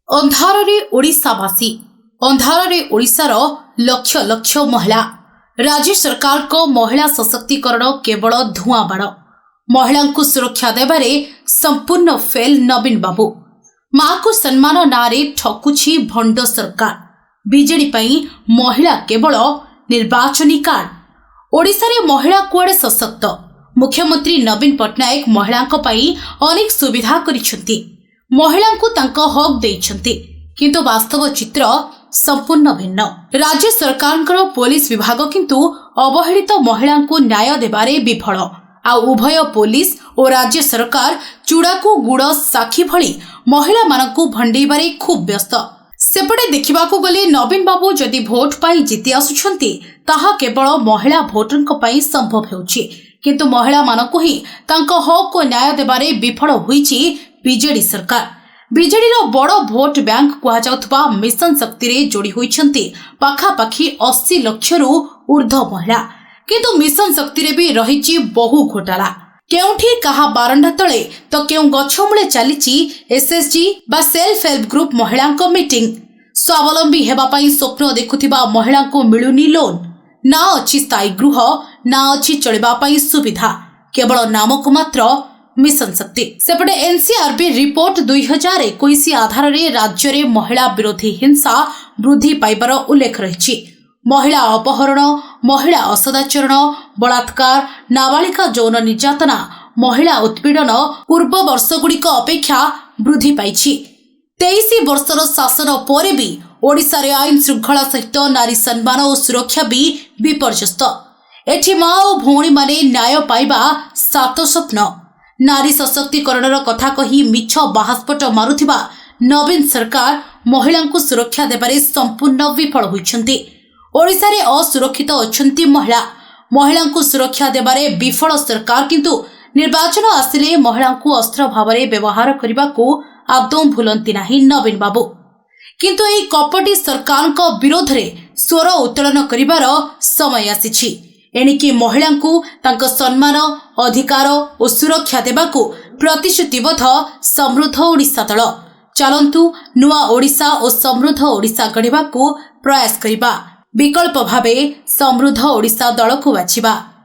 ଅନ୍ଧାରରେ ଓଡ଼ିଶାବାସୀ, ଅନ୍ଧାରରେ ଓଡ଼ିଶାର ଲକ୍ଷ ଲକ୍ଷ ମହିଳା। ରାଜ୍ୟ ସରକାରଙ୍କ ମହିଳା ସଶକ୍ତିକରଣ କେବଳ ଧୂଆଁ ବାଣ। ମହିଳାଙ୍କୁ ସୁରକ୍ଷା ଦେବାରେ ସମ୍ପୂର୍ଣ୍ଣ ଫେଲ୍ ନବୀନ ବାବୁ। ମାକୁ ସମ୍ମାନ ନାଁରେ ଠକୁଛି ଭଣ୍ଡ ସରକାର। ବିଜେଡି ପାଇଁ ମହିଳା କେବଳ ନିର୍ବାଚନୀ କାର୍ଡ। ଓଡ଼ିଶାରେ ମହିଳା କୁଆଡ଼େ ସଶକ୍ତ? ମୁଖ୍ୟମନ୍ତ୍ରୀ ନବୀନ ପଟ୍ଟନାୟକ ମହିଳାଙ୍କ ପାଇଁ ଅନେକ ସୁବିଧା କରିଛନ୍ତି, ମହିଳାଙ୍କୁ ତାଙ୍କ ହକ୍ ଦେଇଛନ୍ତି, କିନ୍ତୁ ବାସ୍ତବ ଚିତ୍ର ସମ୍ପୂର୍ଣ୍ଣ ଭିନ୍ନ। ରାଜ୍ୟ ସରକାରଙ୍କର ପୋଲିସ ବିଭାଗ କିନ୍ତୁ ଅବହେଳିତ ମହିଳାଙ୍କୁ ନ୍ୟାୟ ଦେବାରେ ବିଫଳ। ଆଉ ଉଭୟ ପୋଲିସ ଓ ରାଜ୍ୟ ସରକାର ଚୂଡ଼ାକୁ ଗୁଡ଼ ସାକ୍ଷୀ ଭଳି ମହିଳାମାନଙ୍କୁ ଭଣ୍ଡେଇବାରେ ଖୁବ୍ ବ୍ୟସ୍ତ। ସେପଟେ ଦେଖିବାକୁ ଗଲେ ନବୀନ ବାବୁ ଯଦି ଭୋଟ ପାଇ ଜିତି ଆସୁଛନ୍ତି, ତାହା କେବଳ ମହିଳା ଭୋଟରଙ୍କ ପାଇଁ ସମ୍ଭବ ହେଉଛି। କିନ୍ତୁ ମହିଳାମାନଙ୍କୁ ହିଁ ତାଙ୍କ ହକ୍ ଓ ନ୍ୟାୟ ଦେବାରେ ବିଫଳ ହୋଇଛି ବିଜେଡି ସରକାର। ବିଜେଡିର ବଡ଼ ଭୋଟ ବ୍ୟାଙ୍କ କୁହାଯାଉଥିବା ମିଶନ ଶକ୍ତିରେ ଯୋଡ଼ି ହୋଇଛନ୍ତି ପାଖାପାଖି 80 ଲକ୍ଷରୁ ଉର୍ଦ୍ଧ୍ୱ ମହିଳା। କିନ୍ତୁ ମିଶନ ଶକ୍ତିରେ ବି ରହିଛି ବହୁ ଘୋଟାଲା। କେଉଁଠି କାହା ବାରଣ୍ଡା ତଳେ ତ କେଉଁ ଗଛ ମୂଳେ ଚାଲିଛି ଏସ୍ଏଚ୍ଜି ବା ସେଲ୍ଫ ହେଲ୍ପ ଗ୍ରୁପ୍ ମହିଳାଙ୍କ ମିଟିଂ। ସ୍ୱାବଲମ୍ବୀ ହେବା ପାଇଁ ସ୍ୱପ୍ନ ଦେଖୁଥିବା ମହିଳାଙ୍କୁ ମିଳୁନି ଲୋନ୍। ନା ଅଛି ସ୍ଥାୟୀ ଗୃହ, ନା ଅଛି ଚଳିବା ପାଇଁ ସୁବିଧା। କେବଳ ନାମକୁ ମାତ୍ର ମିଶନ ଶକ୍ତି। ସେପଟେ ଏନ୍ସିଆରବି ରିପୋର୍ଟ 2021 ଆଧାରରେ ରାଜ୍ୟରେ ମହିଳା ବିରୋଧୀ ହିଂସା ବୃଦ୍ଧି ପାଇବାର ଉଲ୍ଲେଖ ରହିଛି। ମହିଳା ଅପହରଣ, ମହିଳା ଅସଦାଚରଣ, ବଳାତ୍କାର, ନାବାଳିକା ଯୌନ ନିର୍ଯାତନା, ମହିଳା ଉତ୍ପୀଡ଼ନ ପୂର୍ବ ବର୍ଷଗୁଡ଼ିକ ଅପେକ୍ଷା ବୃଦ୍ଧି ପାଇଛି। 23 ବର୍ଷର ଶାସନ ପରେ ବି ଓଡ଼ିଶାରେ ଆଇନ ଶୃଙ୍ଖଳା ସହିତ ନାରୀ ସମ୍ମାନ ଓ ସୁରକ୍ଷା ବି ବିପର୍ଯ୍ୟସ୍ତ। ଏଠି ମା ଓ ଭଉଣୀମାନେ ନ୍ୟାୟ ପାଇବା ସାତ ସ୍ୱପ୍ନ। ନାରୀ ସଶକ୍ତିକରଣର କଥା କହି ମିଛ ବାହାସ୍ଫୋଟ ମାରୁଥିବା ନବୀନ ସରକାର ମହିଳାଙ୍କୁ ସୁରକ୍ଷା ଦେବାରେ ସମ୍ପୂର୍ଣ୍ଣ ବିଫଳ ହୋଇଛନ୍ତି। ଓଡ଼ିଶାରେ ଅସୁରକ୍ଷିତ ଅଛନ୍ତି ମହିଳା। ମହିଳାଙ୍କୁ ସୁରକ୍ଷା ଦେବାରେ ବିଫଳ ସରକାର କିନ୍ତୁ ନିର୍ବାଚନ ଆସିଲେ ମହିଳାଙ୍କୁ ଅସ୍ତ୍ର ଭାବରେ ବ୍ୟବହାର କରିବାକୁ ଆଦୌ ଭୁଲନ୍ତି ନାହିଁ ନବୀନ ବାବୁ। କିନ୍ତୁ ଏହି କପଟି ସରକାରଙ୍କ ବିରୋଧରେ ସ୍ୱର ଉତ୍ତୋଳନ କରିବାର ସମୟ ଆସିଛି। ଏଣିକି ମହିଳାଙ୍କୁ ତାଙ୍କ ସମ୍ମାନ, ଅଧିକାର ଓ ସୁରକ୍ଷା ଦେବାକୁ ପ୍ରତିଶ୍ରୁତିବଦ୍ଧ ସମୃଦ୍ଧ ଓଡ଼ିଶା ଦଳ। ଚାଲନ୍ତୁ, ନୂଆ ଓଡ଼ିଶା ଓ ସମୃଦ୍ଧ ଓଡ଼ିଶା ଗଢ଼ିବାକୁ ପ୍ରୟାସ କରିବା। ବିକଳ୍ପ ଭାବେ ସମୃଦ୍ଧ ଓଡ଼ିଶା ଦଳକୁ ବାଛିବା।